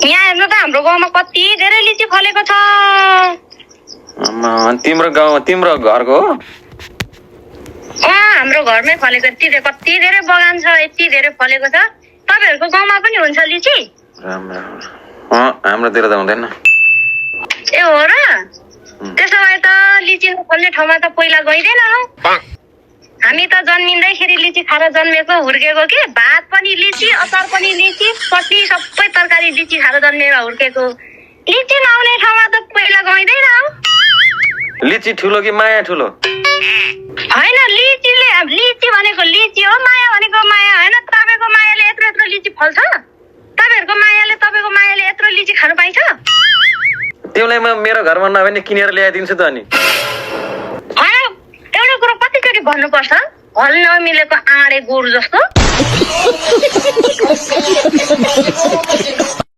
यहाँ हेर्नु त हाम्रो गाउँमा कति धेरै लिची फलेको छ। तिम्रो घरको हो? हाम्रो घरमै फलेको कति धेरै बगान छ, यति धेरै फलेको छ। तपाईहरुको गाउँमा पनि हुन्छ लिची? हाम्रोतिर त हुँदैन। ए हो र? त्यसो भए त लिची नफल्ने ठाउँमा त पहिला गइदैन हौ। हामी त जन्मिँदैखेरि लिची खाएर जन्मेको हुर्केको के, भात पनि लिची, अचार पनि लिची, चटनी सबै तरकारी लिची खाएर जन्मेर हुर्केको। लिची नआउने ठाउँमा त पहिला गइदैन हौ। लिची ठुलो कि माया ठुलो? हैन, लिची भनेको लिची हो, माया भनेको माया हैन। तपाईको मायाले यत्रो लिची फल्छ? तपाईहरुको मायाले तपाईको मायाले यत्रो लिची खान पाइन्छ? तिमीलाई म मेरो घरमा नभए किनेर ल्याइदिन्छु त अनि। एउटा कुरो कतिचोटि भन्नुपर्छ? हल नमिलेको आँडे गोरु जस्तो।